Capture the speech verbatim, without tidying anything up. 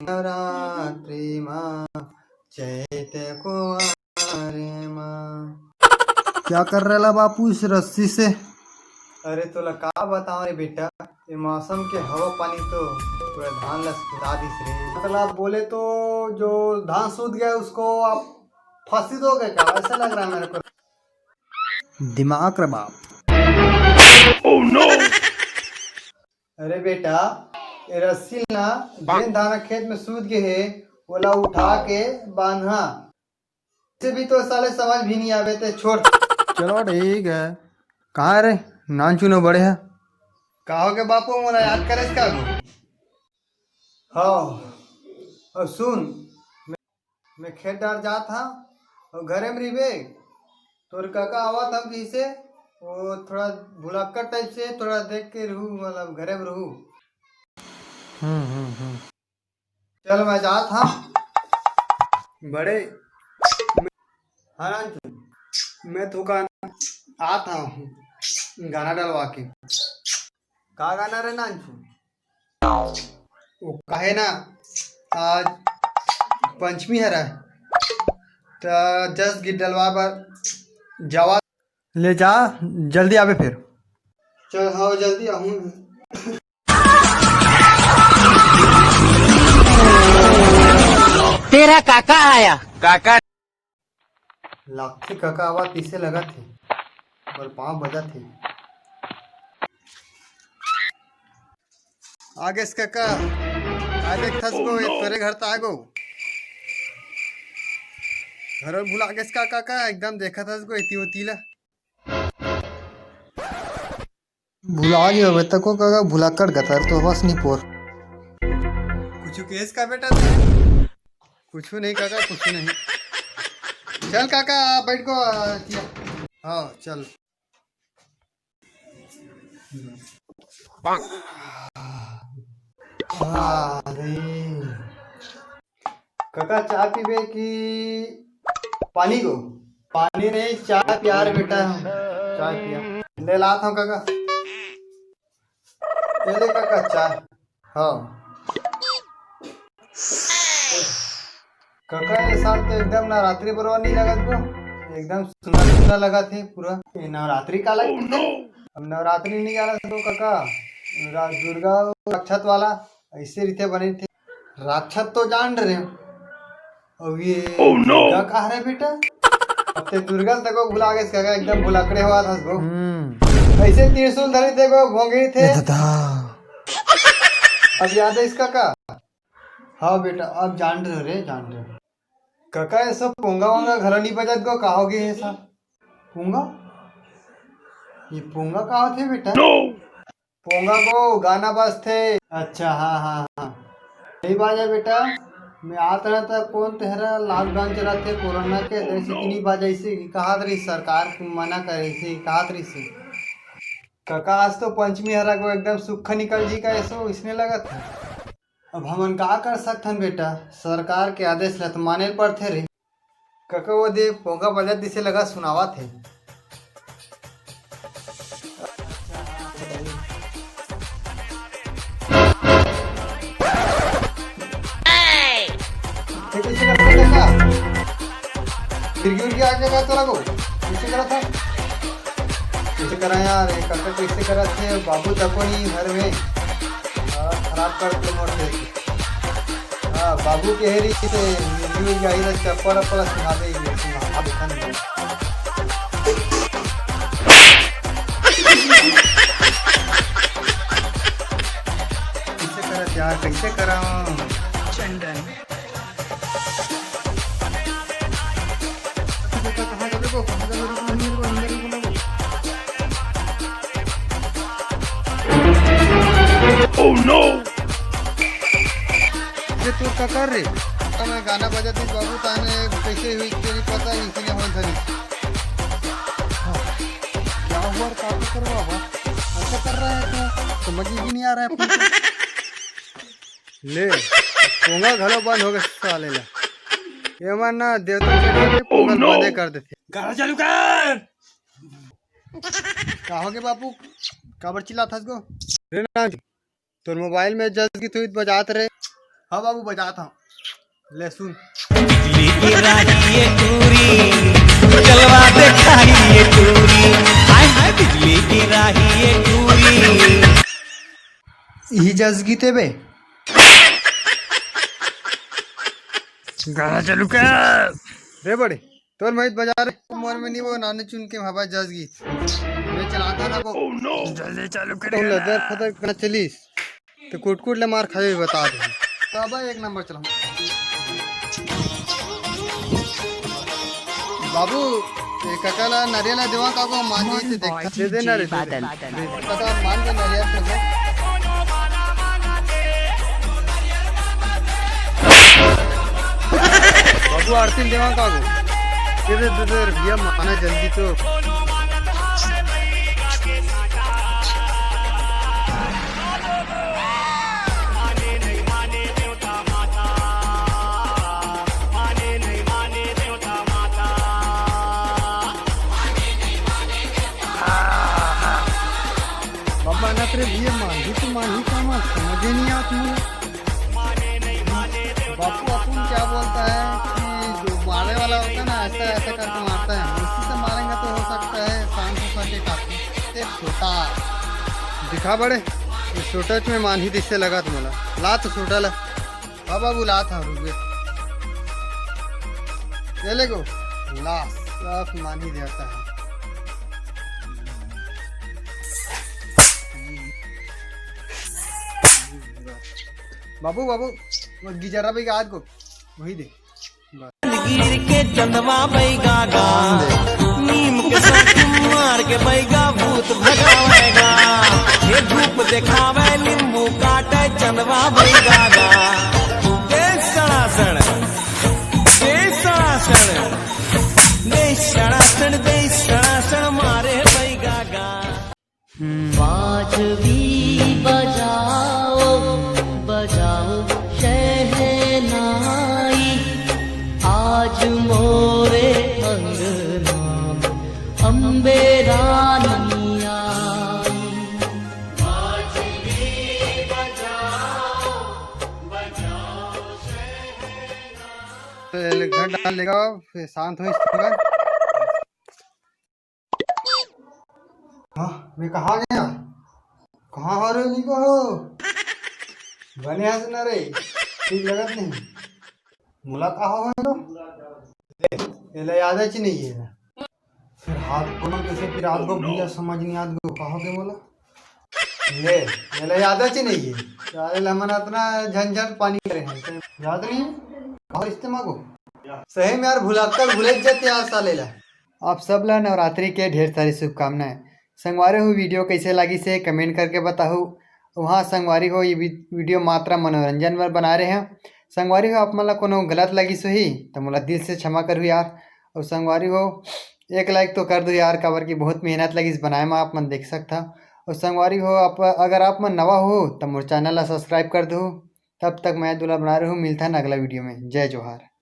नवरात्रि मा, चैत कुंवारे मा। क्या कर रहा बापू इस रस्सी से? अरे तोला का बताओ रे बेटा, ये मौसम के हवा पानी तो पूरा धान ला सुता दिस रे। मतलब बोले तो जो धान सूत गया उसको आप फांसी दोगे क्या? ऐसा लग रहा है मेरे को। दिमाग रे बाप। अरे बेटा, ये रस्सी ना जेन धान खेत में सूत गए हे, ओला उठा के बांधा। से भी तो साले समझ भी नहीं आवे ते छोड़। चलो ठीक है। कहाँ रे नानचुन बड़े है? का हो के बापू मोला याद करे का गो? हाँ, और सुन, मैं, मैं खेत डार जात हा और घरे में रिबे, तोर काका आवत हम कहीं से, वो थोड़ा भुलक्कड़ टाइप से, थोड़ा देख के रहू, मतलब घरे में रहू। हम्म हम्म हम्म। चल मैं जात हा। बड़े, हाँ नानचुन, मैं तो का आत हा गाना डलवा के। का गाना रे नानचुन? वो काहे ना आज पंचमी हरा, त जस गीत डलवा बर जावा। ले जा, जल्दी आवे फिर। चल हाँ जल्दी आहूँ। तेरा काका आया। काका। लागथे कका आवाज तिसे लगत हे, मोर पाँव बजत हे। आगेस कका, का देखथस गो, ये तोरे घर त आगो। घर भुला गेस का काका, एकदम देखत हस गो एती ओती ला। भुला गए होबे तको काका, भुलाक्कड़ गतर तो बस नहीं पोर। कुछ केस का बेटा था? कुछ नहीं काका, कुछ नहीं। चल काका, बैठ को, आ, किया। हाँ, चल। हाँ, अरे। काका, चाय पीबे कि पानी गो? पानी नहीं, चाय पिया रे बेटा, चाय पिया। ले लात हूँ काका, ये ले काका चाय। हाँ काका, ये साल तो एकदम नवरात्रि बरवा नहीं लगत गो, एकदम सुना सुना लगत हे पूरा। ये नवरात्रि का लगत हे? अब नवरात्रि नहीं जाना तो काका, रा-, दुर्गा राक्षस वाला ऐसे रीते बने थे। राक्षस तो जान रहे हो, अब ये दुर्गा कहाँ रहे बेटा? अब ते दुर्गा तको भुला गेस काका, एकदम भुलक्कड़े होवत हस गो। हम्म। ऐसे त्रिशूल धरी थे गो, भोंगी थे। ए दादा। अब याद है इसका का? हाँ बेटा, अब जान रहे हो रे, जान रहे हो। काका, ये सब पोंगा वोंगा घलो नहीं बजत गो, का हो गए ये सब? पोंगा? ये पोंगा का होथे बेटा? पोंगा गो गाना बजथे। अच्छा, हाँ, हाँ, हाँ। नहीं बाजा बेटा, मैं आत रहा था, कौन तेहरा lockdown चलत हे कोरोना के, जैसे कि नहीं बाजा, इसे कि कहत रही सरकार के मना करे, इसे कहत रही से। काका, आज तो पंचमी हरा गो एकदम सुक्खा निकल जी का, ऐसो इसने लगत हे। अब हमन का कर सकथन बेटा, सरकार के आदेश ल त माने ल पड़थे रे। कका वो दे पोंगा बजत दिसे लगा सुनावत हे। ये कैसे करत हे का? फिर गिर गया आगे का तोरा को? कैसे करा था? कैसे करा यार, ये कका कैसे करा थे? बाबू तको नहीं घर में। हाँ, खराब कर दे मोर से। हाँ, बाबू के हेरी से न्यू जाई रे चप्पल अप्पल सुना दे, ये सुना, आप खन दे। कैसे करा यार, कैसे करा? चंदन। कहाँ जाबे गो? कहाँ जाबे? रुको, अंदर ही बोलो, अंदर ही बोलो। Oh no! ये तोर का कर रे? मैं गाना बजाती बाबू, ताने कैसे हुई तेरी पता ही, इसीलिए हो धरी। हाँ। क्या हुआ रे, का कर रहा है? ऐसा कर रहा है तू? समझ ही नहीं आ रहा है अपने को। ले, पोंगा घलो बंद हो गया साले ला। ये मन ना देवता चढ़े के पोंगा बंदे कर देथे। गाना चालू कर। का हो गे बापू? काबर चिल्लात हस गो? रे ना, तोर मोबाइल में जस गीत उत बजात रे। हाँ बाबू, बजात हूँ, ले सुन। इही जस गीत हे बे। गाना चालू कर। रे बड़े, तोर माई बजा रे। मोर में नहीं, वो नाने चुन के हवा जस गीत। मैं चलाता ना वो। जल्दी चालू कर। लदर फदर गाना चलिस तो कुटकुट ले मार खावे, बता दे। तो अब एक नंबर चला। बाबू, ये कका ला नरियल ला देवा का को, मान जी से देख। दे दे ना रे, दे दे। कका मान दे नरियल से दे। बाबू, आरती देवा का को। दे दे, दे दे रे भैया, माना जल्दी तो। बाबा ना तेरे भैया, मानही तो मानही का, मैं समझ ही नहीं आत मुझे। बापू, अपन क्या बोलता है कि जो मारने वाला होता है ना, ऐसा ऐसा करके मारता है, उसी से मारेंगे तो हो सकता है सांस हो सके काफी। एक छोटा दिखा बड़े, ये छोटा में मानही दिसते लगा तुम्हाला। ला तो छोटा ला। बाबा बुलात हूँ, रुक। ये ले गो, ला, सब मानी देता है। बाबू, बाबू, वो गिजरा भी आज को वही दे। गिर के चंदवा बैगा गा, नीम के साथ मार के बैगा भूत भगावेगा। ये धूप दिखावे, नींबू काटे, चंदवा बैगा गा। दे सड़ासण, दे सड़ासण, दे सड़ासण, दे सड़ासण मारे बैगा गा। बाजवी बजाओ, बजाओ शहनाई, आज मोरे अंगना में अम्बे रानी आई। तो एक घंटा लेगा, फिर शांत हो इस जगह। हाँ, मैं कहाँ गया? कहाँ हो रे, निको हो? बने हस ना रे, ठीक लगत नहीं। मोला का हो लो? एला याद च नहीं है ना। फिर हाथ कोनो कैसे फिर आपको भैया समझ नहीं आत गो, कहो के मोला? ले, एला याद च नहीं है। साले हमन अतना झंझट पानी करे हैं, तो याद नहीं है? और इस्तेमाल को? सही में यार, भुलक्कड़ भुलज जाते यार साले ला। आप सब ला नवरात्रि के ढेर सारी शुभकामनाएं। संगवारी हो, video कैसे लागिस हे comment करके बताहू। वहाँ संगवारी हो, ये वी-, video मात्र मनोरंजन बर बना रहे हैं। संगवारी हो, आप मन ला कोनो गलत लागिस होही त मोला दिल से क्षमा करहू यार। और संगवारी हो, एक like तो कर दो यार, काबर कि बहुत मेहनत लगिस बनाए में, आप मन देख सकता। और संगवारी हो, आप, अगर आप मन नवा हो त मोर channel ला subscribe कर दो। तब तक मैं दुला बना रहूँ, मिलता है अगला video में। जय जोहार।